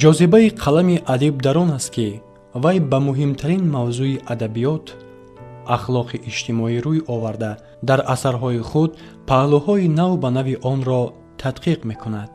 Ҷозибаи қалами адиб дар он аст, ки вай ба муҳимтарин мавзӯи адабиёт, ахлоқи иҷтимоӣ рӯй оварда, дар асарҳои худ паҳлӯҳои нав ба нави онро тадқиқ мекунад.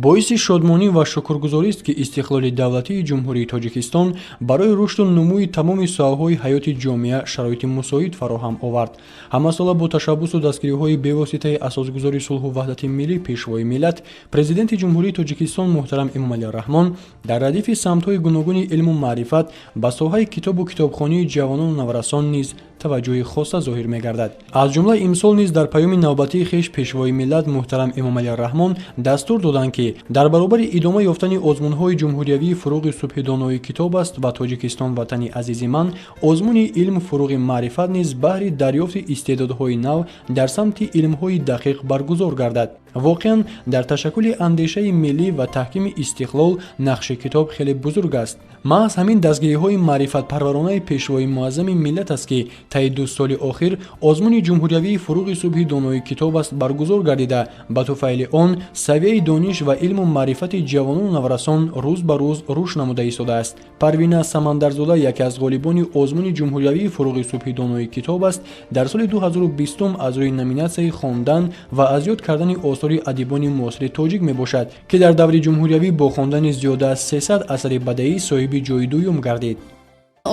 Боиси шодмонӣ ва шукргузорист, ки истиқлоли давлатии Ҷумҳурии Тоҷикистон барои рушду нумӯи тамоми соҳаҳои ҳаёти ҷомеа шароити мусоид фароҳам овард. Ҳамасола бо ташаббусу дастгириҳои бевоситаи асосгузори сулҳу ваҳдати миллӣ, Пешвои миллат, Президенти Ҷумҳурии Тоҷикистон муҳтарам Эмомалӣ Раҳмон дар радифи самтҳои гуногуни илму маърифат ба соҳаи китобу китобхонии ҷавонону наврасон низ таваҷҷӯҳи хоса зоҳир мегардад. Аз ҷумла имсол низ дар паёми навбатии хеш Пешвои миллат муҳтарам Эмомалӣ Раҳмон дастур доданд, ки дар баробари идома ёфтани озмунҳои ҷумҳуриявии «Фуруғи субҳи донои китоб аст» ва «Тоҷикистон ватани азизи ман», озмуни «Илм фуруғи маърифат» низ баҳри дарёфти истеъдодҳои нав дар самти илмҳои дақиқ баргузор гардад. Воқеан, дар ташаккули андешаи миллӣ ва таҳкими истиқлол нақши китоб хеле бузург аст. Маҳз ҳамин дастгириҳои маърифатпарваронаи Пешвои муаззами миллат аст, ки таи 2 соли охир озмуни ҷумҳуриявии «Фуруғи субҳи донои китоб аст» баргузор гардида, ба туфайли он савияи дониш ва илму маърифати ҷавонону наврасон рӯз ба рӯз рушд намуда истодааст. Парвина Самандарзода яке аз ғолибони озмуни ҷумҳуриявии «Фуруғи субҳи донои китоб аст» дар соли 2020 аз рӯи номинатсияи хондан ва аз ёд кардани осори адибони муосири тоҷик мебошад, ки дар даври ҷумҳуриявӣ бо хондани зиёда аз 300 асари бадеӣ соҳиби ҷои дуюм гардид.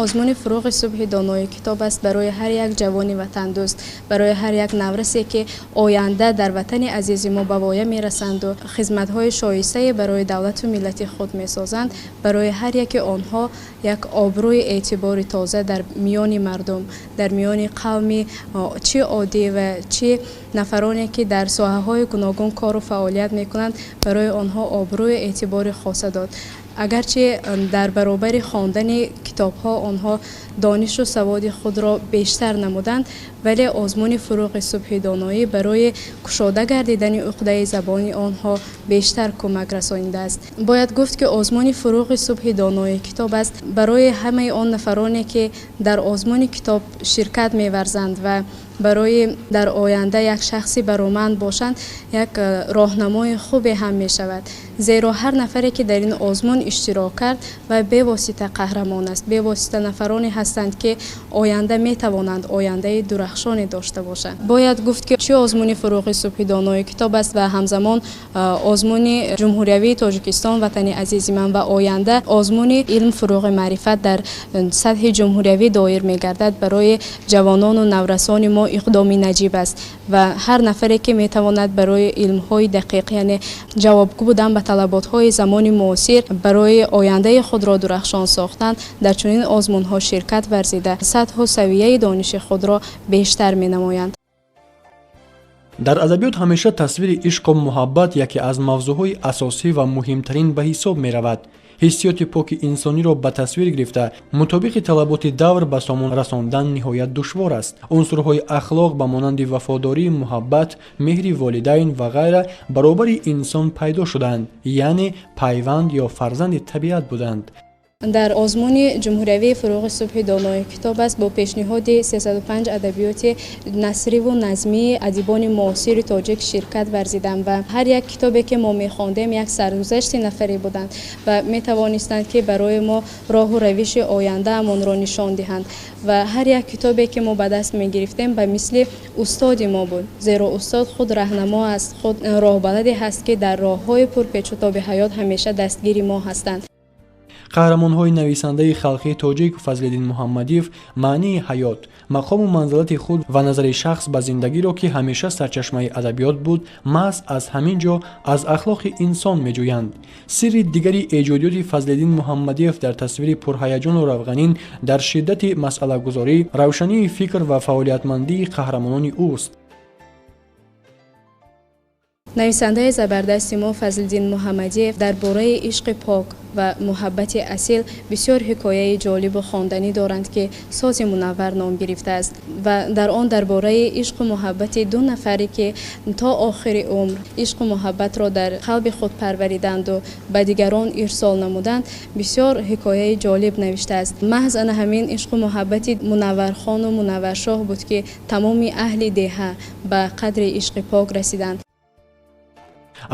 Озмуни «Фуруғи субҳи донои китоб аст» барои ҳар як ҷавони ватандӯст, барои ҳар як наврасе, ки оянда дар ватани азизи мо ба воя мерасанду хизматҳои шоистае барои давлату миллати худ месозанд, барои ҳар яки онҳо як обрӯи эътибори тоза дар миёни мардум, дар миёни қавми чӣ оддӣ ва чӣ нафароне, ки дар соҳаҳои гуногун кору фаъолият мекунанд, барои онҳо обрӯи эътибори хоса дод. Агарчи дар баробари хондани китобҳо онҳо донишу саводи худро бештар намуданд, вале озмуни «Фуруғи субҳи доноӣ» барои кушода гардидани уқдаи забони онҳо бештар кӯмак расонидааст. Бояд гуфт, ки озмуни «Фуруғи субҳи донои китоб аст» барои ҳамаи он нафароне, ки дар озмуни китоб ширкат меварзанд ва барои дар оянда як шахси бароманд бошанд, як роҳнамои хубе ҳам мешавад, зеро ҳар нафаре, ки дар ин озмун иштирок кард ва бевосита қаҳрамон аст, бевосита нафароне ҳастанд, ки оянда метавонанд ояндаи дурахшоне дошта бошанд. Бояд гуфт, ки чӣ озмуни «Фуруғи субҳи донои китоб аст» ва ҳамзамон озмуни ҷумҳуриявии «Тоҷикистон ватани азизи ман» ва оянда озмуни «Илм фуруғи маърифат» дар сатҳи ҷумҳуриявӣ доир мегардад, барои ҷавонону наврасони мо иқдоми наҷиб аст ва ҳар нафаре, ки метавонад барои илмҳои дақиқ, яъне ҷавобгӯ будан ба талаботҳои замони муосир, барои ояндаи худро дурахшон сохтан, дар чунин озмунҳо ширкат варзида, сатҳу савияи дониши худро бештар менамоянд. Дар адабиёт ҳамеша тасвири ишқу муҳаббат яке аз мавзӯъҳои асосӣ ва муҳимтарин ба ҳисоб меравад. Ҳиссиёти поки инсониро ба тасвир гирифта, мутобиқи талаботи давр ба сомон расондан ниҳоят душвор аст. Унсурҳои ахлоқ ба монанди вафодорӣ, муҳаббат, меҳри волидайн ва ғайра баробари инсон пайдо шудаанд, яъне пайванд ё фарзанди табиат буданд. Дар озмуни ҷумҳуриявии «Фуруғи субҳи донои китоб аст» бо пешниҳоди 305 адабиёти насриву назмии адибони муосири тоҷик ширкат варзидам ва ҳар як китобе, ки мо мехондем, як саргузашти нафаре буданд ва метавонистанд, ки барои мо роҳу равиши ояндаамонро нишон диҳанд. Ва ҳар як китобе, ки мо ба даст мегирифтем, ба мисли устоди мо буд, зеро устод худ раҳнамо аст, худ роҳбаладе ҳаст, ки дар роҳҳои пурпечутоби ҳаёт ҳамеша дастгири мо ҳастанд. Қаҳрамонҳои нависандаи халқии тоҷик Фазлиддин Муҳаммадиев маънии ҳаёт, мақому манзилати худ ва назари шахс ба зиндагиро, ки ҳамеша сарчашмаи адабиёт буд, маҳз аз ҳамин ҷо, аз ахлоқи инсон меҷӯянд. Сирри дигари эҷодиёти Фазлиддин Муҳаммадиев дар тасвири пурҳаяҷону равғанин, дар шиддати масъалагузорӣ, равшании фикр ва фаъолиятмандии қаҳрамонони ӯст. Нависандаи забардасти мо Фазлиддин Муҳаммадиев дар бораи ишқи пок ва муҳаббати асил бисёр ҳикояи ҷолибу хонданӣ доранд, ки Сози мунаввар ном гирифтааст ва дар он дар бораи ишқу муҳаббати ду нафаре, ки то охири умр ишқу муҳаббатро дар қалби худ парвариданду ба дигарон ирсол намуданд, бисёр ҳикояи ҷолиб навиштааст. Маҳз ана ҳамин ишқу муҳаббати Мунаввархону Мунавваршоҳ буд, ки тамоми аҳли деҳа ба қадри ишқи пок расиданд.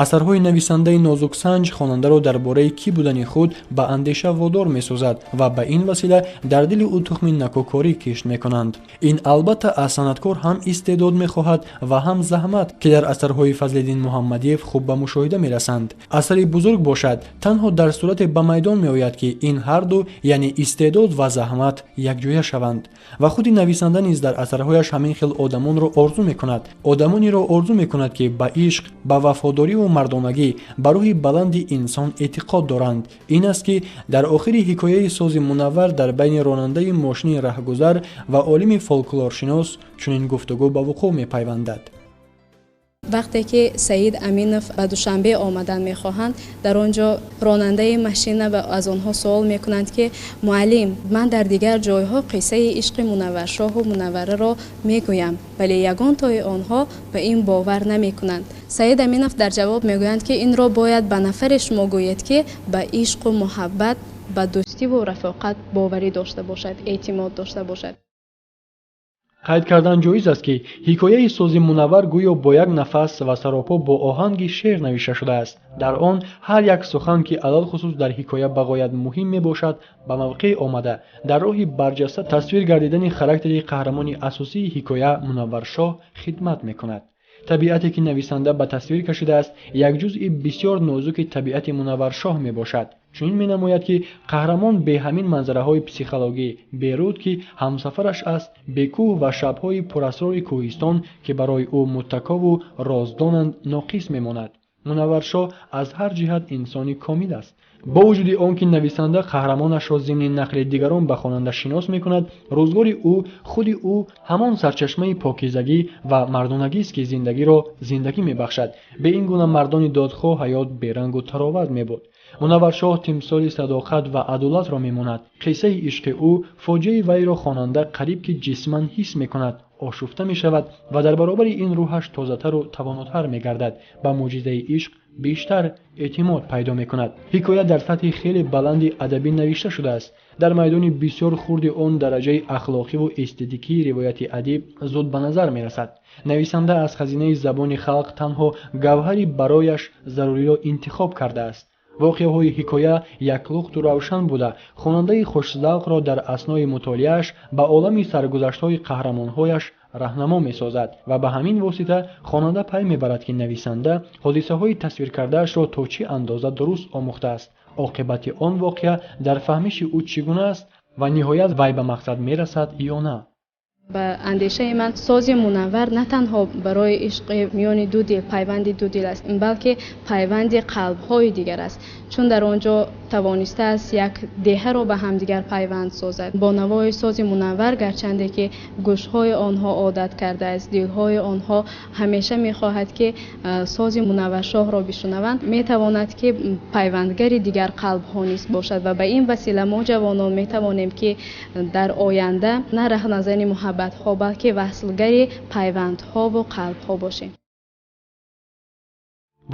Асарҳои нависандаи нозуксанҷ хонандаро дар бораи кӣ будани худ ба андеша водор месозад ва ба ин васила дар дили ӯ тухми накӯкорӣ кишт мекунанд. Ин албатта аз санъаткор ҳам истеъдод мехоҳад ва ҳам заҳмат, ки дар асарҳои Фазлиддин Муҳаммадиев хуб ба мушоҳида мерасанд. Асари бузург бошад танҳо дар сурате ба майдон меояд, ки ин ҳарду, яъне истеъдод ва заҳмат, якҷоя шаванд. Ва худи нависанда низ дар асарҳояш ҳамин хел одамонро орзу мекунад. Одамонеро орзу мекунад, ки ба ишқ, ба вафодориву мардонагӣ, ба рӯҳи баланди инсон эътиқод доранд. Ин аст, ки дар охири ҳикояи Сози мунаввар дар байни ронандаи мошини раҳгузар ва олими фолклоршинос чунин гуфтугӯ ба вуқӯъ мепайвандад. Вақте ки Саид Аминов ба Душанбе омадан мехоҳанд, дар он ҷо ронандаи машина аз онҳо суол мекунанд, ки муаллим, ман дар дигар ҷойҳо қиссаи ишқи Мунавваршоҳу Мунаввараро мегӯям, вале ягонтои онҳо ба ин бовар намекунанд. Саид Аминов дар ҷавоб мегӯянд, ки инро бояд ба нафаре шумо гӯед, ки ба ишқу муҳаббат, ба дӯстиву рафоқат боварӣ дошта бошад, эътимод дошта бошад. Қайд кардан ҷоиз аст, ки ҳикояи Сози мунаввар гӯё бо як нафас ва саропо бо оҳанги шеър навишта шудааст. Дар он ҳар як сухан, ки алалхусус дар ҳикоя бағоят муҳим мебошад, ба мавқеъ омада дар роҳи барҷаста тасвир гардидани характери қаҳрамони асосии ҳикоя Мунавваршоҳ хидмат мекунад. Табиате, ки нависанда ба тасвир кашидааст, як ҷузъи бисёр нозуки табиати Мунавваршоҳ мебошад. Чунин менамояд, ки қаҳрамон бе ҳамин манзараҳои психологӣ, беруд, ки ҳамсафараш аст, бекӯҳ ва шабҳои пурасрори кӯҳистон, ки барои ӯ муттакову роздонанд, ноқис мемонад. Мунавваршоҳ аз ҳар ҷиҳат инсони комил аст. Бо вуҷуди он ки нависанда қаҳрамонашро зимни нақли дигарон ба хонанда шинос мекунад, рӯзгори ӯ, худи ӯ ҳамон сарчашмаи покизагӣ ва мардонагист, ки зиндагиро зиндагӣ мебахшад. Бе ин гуна мардони додхоҳ ҳаёт берангу тароват мебуд. Мунавваршоҳ тимсоли садоқат ва адолатро мемонад. Қиссаи ишқи ӯ, фоҷиаи вайро хонанда қариб ки ҷисман ҳис мекунад, ошуфта мешавад ва дар баробари ин рӯҳаш тозатару тавонотар мегардад, ба мӯъҷизаи ишқ бештар эътимод пайдо мекунад. Ҳикоя дар сатҳи хеле баланди адабӣ навишта шудааст. Дар майдони бисёр хурди он дараҷаи ахлоқиву эстетикии ривояти адиб зуд ба назар мерасад. Нависанда аз хазинаи забони халқ танҳо гавҳари барояш заруриро интихоб кардааст. Воқеаҳои ҳикоя яклухту равшан буда, хонандаи хушзавқро дар аснои мутолиааш ба олами саргузаштҳои қаҳрамонҳояш раҳнамо месозад ва ба ҳамин восита хонанда пай мебарад, ки нависанда ҳодисаҳои тасвиркардаашро то чӣ андоза дуруст омӯхтааст, оқибати он воқеа дар фаҳмиши ӯ чӣ гуна аст ва ниҳоят вай ба мақсад мерасад ё на. Ба андешаи ман, Сози мунаввар на танҳо барои ишқи миёни ду дил, пайванди ду дил аст, балки пайванди қалбҳои дигар аст, чун дар он ҷо тавонистааст як деҳаро ба ҳамдигар пайванд созад бо навои сози мунаввар. Гарчанде ки гӯшҳои онҳо одат кардааст, дилҳои онҳо ҳамеша мехоҳад, ки сози Мунавваршоҳро бишунаванд, метавонад, ки пайвандгари дигар қалбҳо низ бошад ва ба ин васила мо, ҷавонон, метавонем, ки дар оянда на раҳназани муҳаббатҳо, балки васлгари пайвандҳову қалбҳо бошем.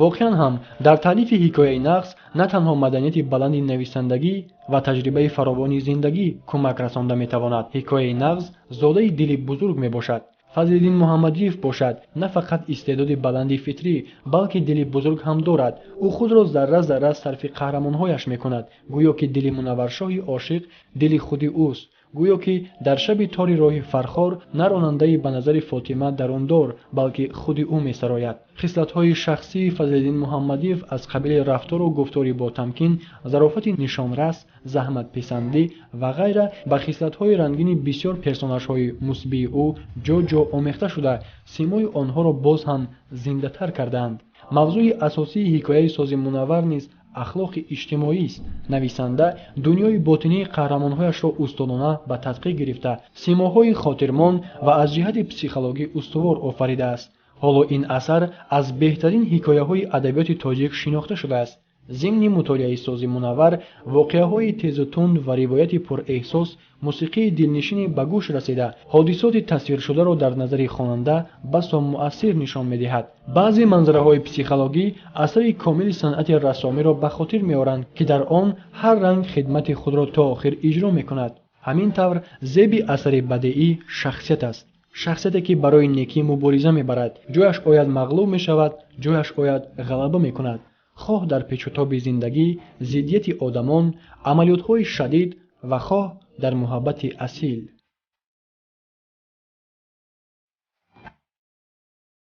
Воқеан ҳам, дар таълифи ҳикояи нағз на танҳо маданияти баланди нависандагӣ ва таҷрибаи фаровони зиндагӣ кӯмак расонда метавонад. Ҳикояи нағз зодаи дили бузург мебошад. Фазлиддин Муҳаммадиев бошад на фақат истеъдоди баланди фитрӣ, балки дили бузург ҳам дорад. Ӯ худро зарра зарра сарфи қаҳрамонҳояш мекунад, гӯё ки дили Мунавваршоҳи ошиқ дили худи ӯст, гӯё ки дар шаби тори роҳи Фархор на ронандаи ба назари Фотима дарундор, балки худи ӯ месарояд. Хислатҳои шахсии Фазлиддин Муҳаммадиев аз қабили рафтору гуфтори ботамкин, зарофати нишонрас, заҳматписандӣ ва ғайра ба хислатҳои рангини бисёр персонажҳои мусбии ӯ ҷо-ҷо омехта шуда, симои онҳоро боз ҳам зиндатар кардаанд. Мавзӯи асосии ҳикояи Сози мунаввар низ ахлоқи иҷтимоист. Нависанда дунёи ботинии қаҳрамонҳояшро устодона ба тадқиқ гирифта, симоҳои хотирмон ва аз ҷиҳати психологӣ устувор офаридааст. Ҳоло ин асар аз беҳтарин ҳикояҳои адабиёти тоҷик шинохта шудааст. Зимни мутолиаи Сози мунаввар, воқеаҳои тезу тунд ва ривояти пурэҳсос, мусиқии дилнишини ба гӯш расида, ҳодисоти тасвиршударо дар назари хонанда басо муассир нишон медиҳад. Баъзе манзараҳои психологӣ асари комили санъати рассомиро ба хотир меоранд, ки дар он ҳар ранг хидмати худро то охир иҷро мекунад. Ҳамин тавр, зеби асари бадеӣ шахсият аст. Шахсияте ки барои некӣ мубориза мебарад, ҷояш ояд мағлуб мешавад, ҷояш ояд ғалаба мекунад. Хоҳ дар печутоби зиндагӣ, зиддияти одамон, амалиётҳои шадид ва хоҳ дар муҳаббати асил.